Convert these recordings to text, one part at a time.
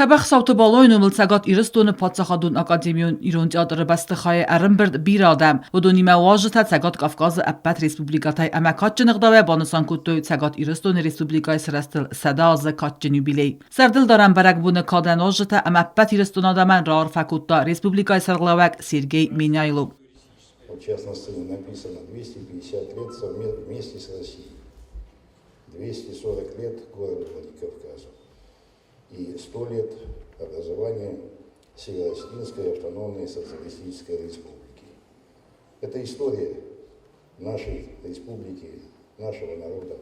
Тӕбӕхсӕуты Балойы номыл Цӕгат Ирыстоны паддзахадон академион ирон театры бӕстыхайы ӕрӕмбырд бирӕ адӕм. Уыдонимӕ уазджытӕ Цӕгат Кавказы ӕппӕт республикӕтӕй ӕмӕ кадджын ӕгъдауӕй банысан кодтой Цӕгат Ирыстоны республикӕйы сырӕзтыл 100 азы кадджын юбилей. Зӕрдылдарӕн бӕрӕгбоны кадӕн уазджытӕ ӕмӕ ӕппӕт Ирыстоны адӕмӕн раарфӕ кодта республикӕйы сӕргълӕууӕг Сергей Меняйло. Вот сейчас на сцене написано 250 лет вместе с Россией. 240 лет городу Владикавказу и 100 лет образования Северо-Осетинской автономной социалистической республики. Это история нашей республики, нашего народа.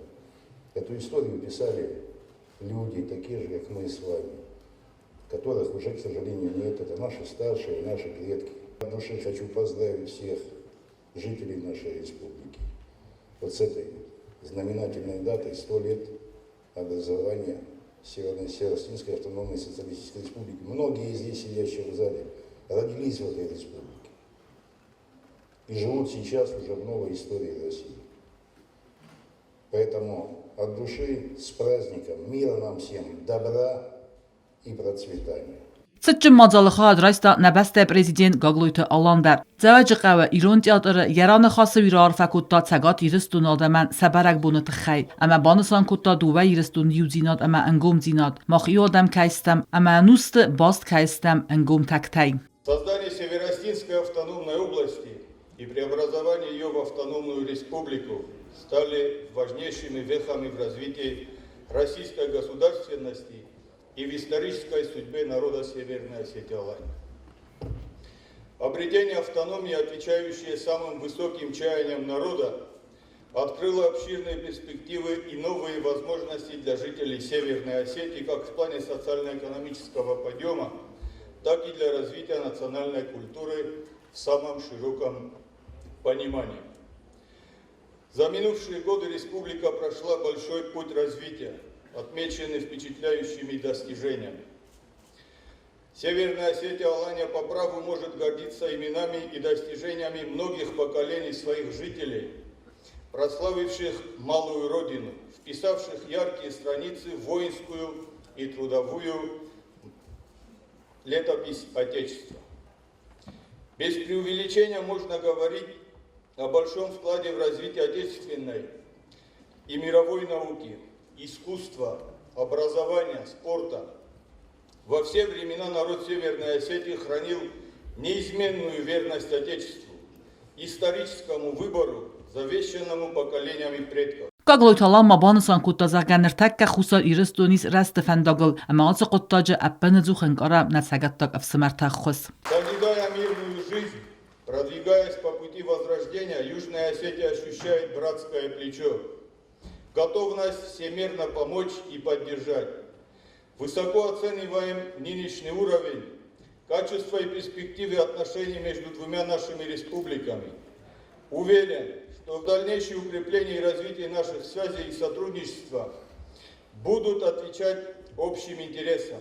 Эту историю писали люди, такие же, как мы с вами, которых уже, к сожалению, нет. Это наши старшие, наши предки. От души хочу поздравить всех жителей нашей республики вот с этой знаменательной датой 100 лет образования Северо-Осетинской автономной социалистической республики. Многие здесь сидящие в зале родились в этой республике и живут сейчас уже в новой истории России. Поэтому от души с праздником, мира нам всем, добра и процветания. Цытджын мадзалы хайад райста нӕ бӕстӕйы президент Гаглойты Алан дӕр. Дзӕуӕджыхъӕуы Ирон театры йӕ раныхасы уый раарфӕ кодта Цӕгат Ирыстоны адӕмӕн сӕ бӕрӕгбоны тыххӕй ӕмӕ банысан кодта дыууӕ Ирыстоны иудзинад ӕмӕ ӕнгомдзинад, мах иу адӕм кӕй стӕм ӕмӕ ӕнусты баст кӕй стӕм ӕнгом тӕгтӕй. Создание Северо-Осетинской автономной области и преобразование ее в автономную республику стали важнейшими вехами в развитии российской государственности и в исторической судьбе народа Северной Осетии Алании. Обретение автономии, отвечающее самым высоким чаяниям народа, открыло обширные перспективы и новые возможности для жителей Северной Осетии как в плане социально-экономического подъема, так и для развития национальной культуры в самом широком понимании. За минувшие годы республика прошла большой путь развития, отмеченный впечатляющими достижениями. Северная Осетия Алания по праву может гордиться именами и достижениями многих поколений своих жителей, прославивших малую родину, вписавших яркие страницы в воинскую и трудовую летопись Отечества. Без преувеличения можно говорить о большом вкладе в развитие отечественной и мировой науки, искусства, образования, спорта. Во все времена народ Северной Осетии хранил неизменную верность Отечеству, историческому выбору, завещанному поколениями предков. Гаглойты Алан ма банысан кодта, зӕгъгӕ, ныртӕккӕ Хуссар Ирыстон ис рӕзты фӕндагыл ӕмӕ ацы хъуыддаджы ӕппынӕдзух ӕнкъара нӕ цӕгаттаг ӕфсымӕрты ӕххуыс. Созидая мирную жизнь, продвигаясь по пути возрождения, Южная Осетия ощущает братское плечо, готовность всемерно помочь и поддержать. Высоко оцениваем нынешний уровень, качество и перспективы отношений между двумя нашими республиками. Уверен, что в дальнейшее укрепление и развитие наших связей и сотрудничества будут отвечать общим интересам.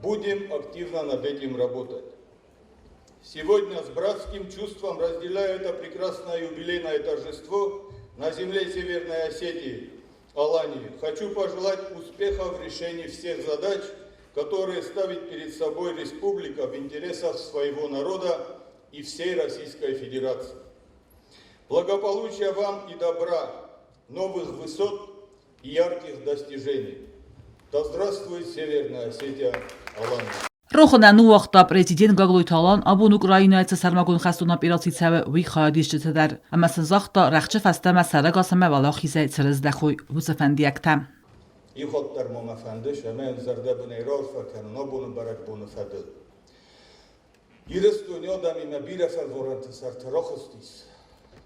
Будем активно над этим работать. Сегодня с братским чувством разделяю это прекрасное юбилейное торжество на земле Северной Осетии, Алании. Хочу пожелать успеха в решении всех задач, которые ставит перед собой республика в интересах своего народа и всей Российской Федерации. Благополучия вам и добра, новых высот и ярких достижений. Да здравствует Северная Осетия, Алания! Рохы нӕ ныууагъта президент Гаглойты Алан, абон Украинӕйы цы сӕрмагонд хӕстон операци цӕуы, уый хайадисджыты дӕр. Ӕмӕ сын загъта, рӕхджы фӕстӕмӕ сӕрӕгас ӕмӕ уӕлахизӕй цы рыздӕхой, уыцы фӕндиӕгтӕ. Иу дӕр ма мӕ фӕнды, ӕмӕ йын зӕрдӕбынӕй раарфӕ кӕнын абоны бӕрӕгбоны фӕдыл. Ирыстоны адӕмимӕ бирӕ фӕлварӕнты сӕрты рахызтис.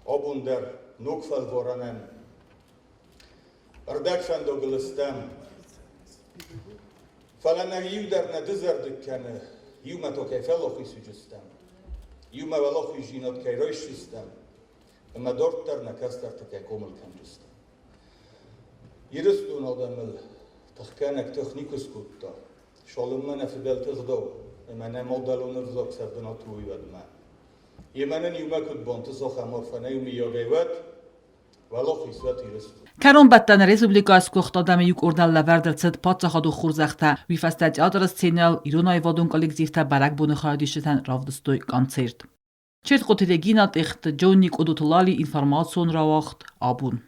Абон дӕр ног фӕлварӕнӕн ӕрдӕгфӕндагыл стӕм. Фӕлӕ нӕ иу дӕр нӕ дызӕрдыг кӕны, иумӕ та кӕй фӕлахиз уыдзыстӕм, иумӕ уӕлахиздзинад кӕй райсдзыстӕм ӕмӕ дарддӕр нӕ кӕстӕрты кӕй хъомыл кӕндзыстӕм. Ирыстон адӕмыл тыхгӕнӕг тых никуы скодта. Цалынмӕ нӕ фыдӕлты гъдау ӕмӕ нӕ мадӕлон ӕвзаг сӕ бынаты уый, уӕдмӕ. Емӕ нын иумӕ куыд бантыс, ахӕм арфӕ нӕ иумӕйагӕй уӕд. Уӕлахиз уӕд Ирыстон! Кӕронбӕттӕны республикӕйы сгуыхт адӕмы иу къордӕн лӕвӕрд ӕрцыд паддзахадон хорзӕхтӕ. Уый фӕстӕ театры сценӕйыл ирон аивадон коллективтӕ бӕрӕгбоны хайадисджытӕн равдыстой концерт. Чертхъоты Регина, Тъехты Джонни, Къудуты Лали, информацион рауагъд «Абон».